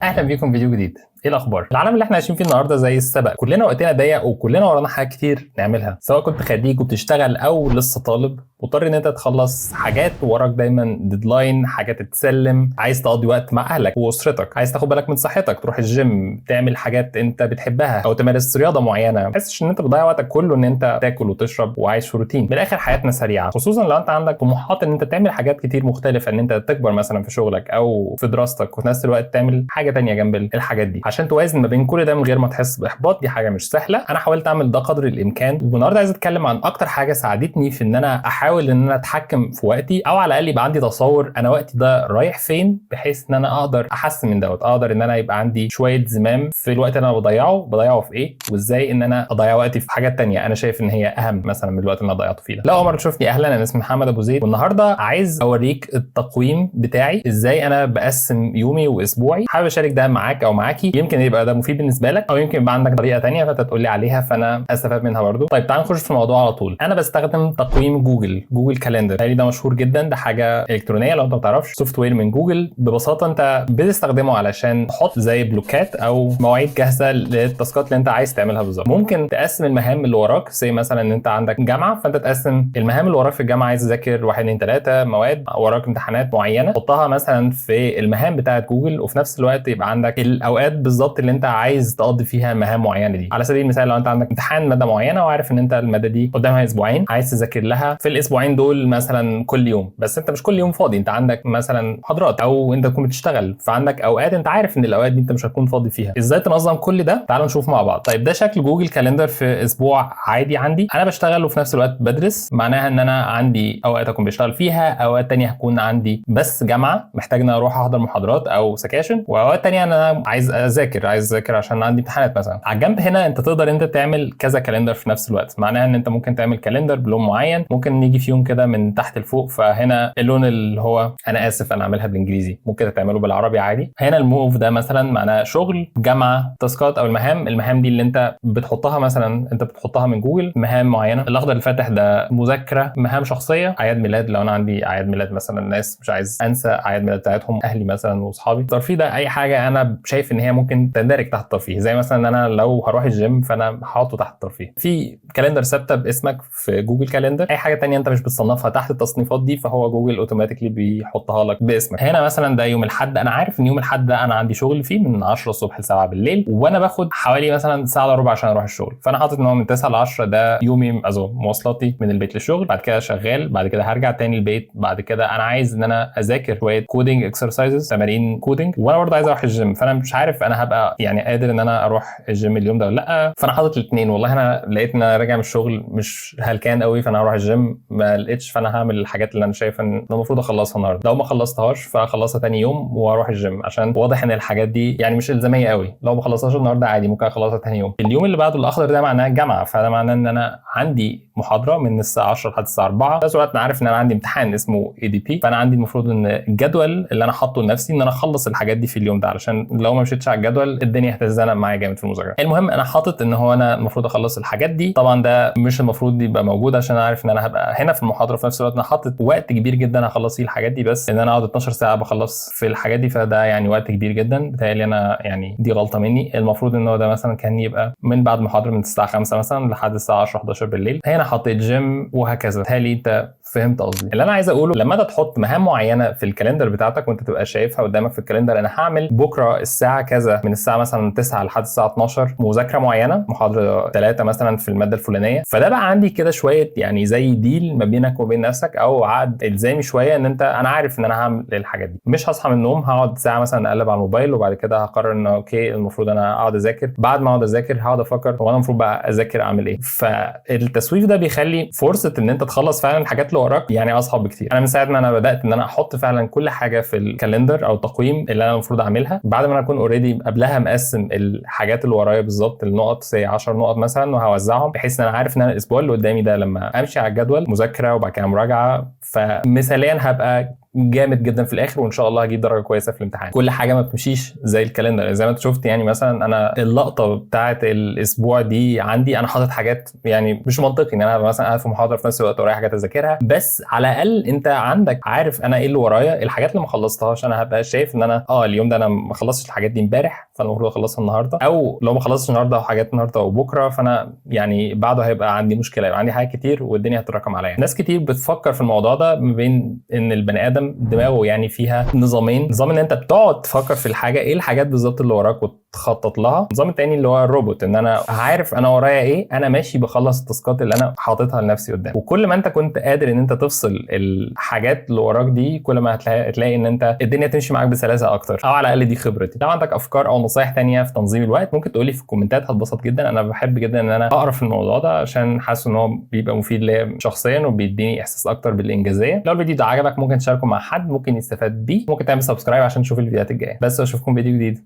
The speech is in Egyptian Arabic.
اهلا بيكم في فيديو جديد. ايه الاخبار؟ العالم اللي احنا عايشين فيه النهارده زي السبق، كلنا وقتنا ضيق وكلنا ورانا حاجات كتير نعملها، سواء كنت خريج وبتشتغل او لسه طالب مضطر ان انت تخلص حاجات وراك، دايما deadline، حاجات تتسلم، عايز تقضي وقت مع اهلك واسرتك، عايز تاخد بالك من صحتك، تروح الجيم، تعمل حاجات انت بتحبها او تمارس رياضة معينه، ما تحسش ان انت بتضيع وقتك كله ان انت تاكل وتشرب وعايش في روتين. من الاخر حياتنا سريعه، خصوصا لو انت عندك طموحات ان انت تعمل حاجات كتير مختلفه، ان انت تكبر مثلا في شغلك او في دراستك، وفي نفس الوقت تعمل حاجة تانية جنب الحاجات دي عشان توازن ما بين كل ده من غير ما تحس باحباط. دي حاجة مش سهله، انا حاولت اعمل ده قدر الامكان، والنهارده عايز اتكلم عن اكتر حاجة ساعدتني في ان انا احاول ان انا اتحكم في وقتي، او على الاقل يبقى عندي تصور انا وقتي ده رايح فين، بحيث ان انا اقدر احسن من دوت، اقدر ان انا يبقى عندي شوية زمام في الوقت اللي انا بضيعه، بضيعه في ايه، وازاي ان انا اضيع وقتي في حاجات تانية انا شايف ان هي اهم مثلا من الوقت اللي انا ضيعته فيه ده. لو اول مرة تشوفني اهلا، انا اسمي محمد ابو زيد، والنهارده عايز اوريك التقويم بتاعي، ازاي انا بقسم يومي واسبوعي. حابب اشارك ده معاك او معاكي، يمكن يبقى ده مفيد بالنسبة لك، او يمكن يبقى عندك طريقه تانية فانت تقول لي عليها فانا استفاد منها برضو. طيب تعال نخش في الموضوع على طول. انا بستخدم تقويم جوجل، Google Calendar، ده مشهور جدا، ده حاجة الكترونية لو انت ما تعرفش، software من جوجل. ببساطة انت بتستخدمه علشان تحط زي بلوكات او مواعيد جاهزة للتاسكات اللي انت عايز تعملها بالظبط. ممكن تقسم المهام اللي وراك، زي مثلا ان انت عندك جامعه، فانت تقسم المهام اللي وراك في الجامعه، عايز تذاكر 1 2 3 مواد، وراك امتحانات معينه، حطها مثلا في المهام بتاعه جوجل، وفي نفس الوقت يبقى عندك الاوقات بالظبط اللي انت عايز تقضي فيها مهام معينة دي. على سبيل المثال لو انت عندك امتحان مادة معينة وعارف ان انت المادة دي قدامها اسبوعين، عايز تذاكر لها في الاسبوعين دول مثلا كل يوم، بس انت مش كل يوم فاضي، انت عندك مثلا محاضرات او انت تكون بتشتغل، فعندك اوقات انت عارف ان الاوقات دي انت مش هتكون فاضي فيها. ازاي تنظم كل ده؟ تعالوا نشوف مع بعض. طيب ده شكل Google Calendar في اسبوع عادي عندي. انا بشتغل وفي نفس الوقت بدرس، معناها ان انا عندي اوقات اكون بشتغل فيها، اوقات تانية هكون عندي بس جامعه محتاج ان اروح احضر محاضرات او سكاشن، واوقات تانية انا عايز اذاكر، عايز اذاكر عشان عندي امتحانات مثلا. على الجنب هنا انت تقدر انت تعمل كذا calendar في نفس الوقت، معناها ان انت ممكن تعمل calendar بلون معين، ممكن نيجي في يوم كده من تحت لفوق، فهنا اللون اللي هو انا اسف انا عاملها بالانجليزي، ممكن تعمله بالعربي عادي. هنا الموف ده مثلا معناه شغل، جامعه، تاسكات او المهام، المهام دي اللي انت بتحطها مثلا، انت بتحطها من جوجل، مهام معينة. الاخضر الفاتح ده مذاكره، مهام شخصيه، اعياد ميلاد لو انا عندي اعياد ميلاد مثلا، ناس مش عايز انسى اعياد ميلاد بتاعتهم، اهلي مثلا واصحابي. الترفيه ده اي حاجة انا شايف ان هي ممكن تندرج تحت الترفيه، زي مثلا ان انا لو هروح الجيم فانا هحطه تحت الترفيه. في calendar ثابتة باسمك في Google Calendar، اي حاجة تانية انت مش بتصنفها تحت التصنيفات دي فهو جوجل automatically بيحطها لك باسمك. هنا مثلا ده يوم الاحد، انا عارف ان يوم الاحد ده انا عندي شغل فيه من 10 الصبح ل 7 بالليل، وانا باخد حوالي مثلا ساعة الا ربع عشان اروح الشغل، فانا حاطط ان هو من 9 ل 10 ده يومي، أزو مواصلاتي من البيت للشغل، بعد كده شغال، بعد كده هرجع تاني البيت، بعد كده انا عايز ان انا اذاكر شوية coding exercises، تمارين coding، وانا برضه عايز اروح الجيم، فانا مش عارف انا هبقى يعني قادر ان انا اروح الجيم اليوم ده ولا لا، فانا حاطط الاثنين. والله انا لقيت ان انا راجع من الشغل مش هلكان قوي فانا هروح الجيم، ما لقيتش فانا هعمل الحاجات اللي انا شايف ان المفروض اخلصها النهارده، لو ما خلصتهاش فاخلصها تاني يوم واروح الجيم، عشان واضح ان الحاجات دي يعني مش الزامية قوي، لو ما خلصتهاش النهارده عادي ممكن اخلصها تاني يوم. اليوم اللي بعده الاخضر ده معناه الجامعة، فده معناه ان انا عندي محاضرة من الساعة 10 لحد الساعة 4، في نفس الوقت انا عارف ان انا عندي امتحان اسمه ADP، فانا عندي المفروض ان الجدول اللي انا حاطه لنفسي ان انا اخلص الحاجات دي في اليوم ده، علشان لو ما مشيتش على الجدول الدنيا هتتزنق معايا جامد في المذاكرة. المهم انا حاطط ان هو انا المفروض اخلص الحاجات دي، طبعا ده مش المفروض يبقى موجود عشان انا عارف ان انا هبقى هنا في المحاضرة، في نفس الوقت انا حاطط وقت كبير جدا هخلص فيه الحاجات دي، بس ان انا اقعد 12 ساعة بخلص في الحاجات دي فده يعني وقت كبير جدا، بتهيألي انا يعني دي غلطه مني. المفروض ان هو ده مثلا كان يبقى من بعد محاضرة من الساعة 5 مثلا لحد الساعة 10 11 بالليل. هنا حطيت جيم وهكذا. بتهيألي انت فهمت قصدي. اللي انا عايز اقوله لما انت تحط مهام معينة في ال calendar بتاعتك وانت تبقى شايفها قدامك في ال calendar، انا هعمل بكره الساعة كذا من الساعة مثلا 9 لحد الساعة 12 مذاكرة معينه، محاضرة 3 مثلا في المادة الفلانية، فده بقى عندي كده شوية يعني زي deal ما بينك وبين نفسك او عقد الزامي شوية ان انت انا عارف ان انا هعمل الحاجات دي، مش هصحى من النوم هقعد ساعة مثلا اقلب على الموبايل وبعد كده هقرر ان okay المفروض انا اقعد اذاكر، بعد ما اقعد اذاكر هقعد افكر هو انا المفروض بقى اذاكر اعمل ايه. فالتسويف ده بيخلي فرصة ان انت تخلص فعلا الحاجات اللي وراك يعني اصعب بكتير. انا من ساعة ما انا بدات ان انا احط فعلا كل حاجة في ال calendar او التقويم اللي انا المفروض اعملها، بعد ما انا اكون already قبلها مقسم الحاجات اللي ورايا بالظبط، النقط زي 10 نقط مثلا وهوزعهم بحيث ان انا عارف ان انا الاسبوع اللي قدامي ده لما امشي على الجدول مذاكرة وبعد كده مراجعه، فمثاليا هبقى جامد جدا في الاخر، وان شاء الله هجيب درجه كويسة في الامتحان. كل حاجة ما بتمشيش زي ال calendar زي ما انت شفت. يعني مثلا انا اللقطة بتاعه الاسبوع دي عندي انا حاطط حاجات يعني مش منطقي ان انا مثلا قاعد في محاضرة في نفس الوقت ورايا حاجات اذاكرها، بس على الاقل انت عندك عارف انا ايه اللي ورايا. الحاجات اللي ما خلصتهاش انا هبقى شايف ان انا اليوم ده انا ما خلصتش الحاجات دي امبارح، فانا المفروض اخلصها النهارده، او لو ما خلصتش النهارده وحاجات النهارده وبكره فانا يعني بعده هيبقى عندي مشكله، يبقى عندي حاجات كتير والدنيا هتتراكم عليا. ناس كتير بتفكر في الموضوع ده ما بين ان البني ادم دماغه يعني فيها نظامين، نظام ان انت بتقعد تفكر في الحاجة ايه الحاجات بالظبط اللي وراك وتخطط لها، النظام التاني اللي هو الروبوت، ان انا عارف انا ورايا ايه، انا ماشي بخلص ال task ات اللي انا حاططها لنفسي قدام. وكل ما انت كنت قادر ان انت تفصل الحاجات اللي وراك دي، كل ما هتلاقي ان انت الدنيا تمشي معاك بسلاسة اكتر، او على الاقل دي خبرتي. لو عندك افكار او نصايح تانية في تنظيم الوقت ممكن تقولي في ال comment ات، هتبسط جدا. انا بحب جدا ان انا اقرا في الموضوع ده عشان حاسس ان هو بيبقى مفيد ليا شخصيا وبيديني احساس اكتر بالانجازيه. لو الفيديو ده عجبك ممكن تشاركه مع حد ممكن يستفاد بيه، ممكن تعمل subscribe عشان تشوف الفيديوهات الجاية. بس اشوفكم فيديو جديد.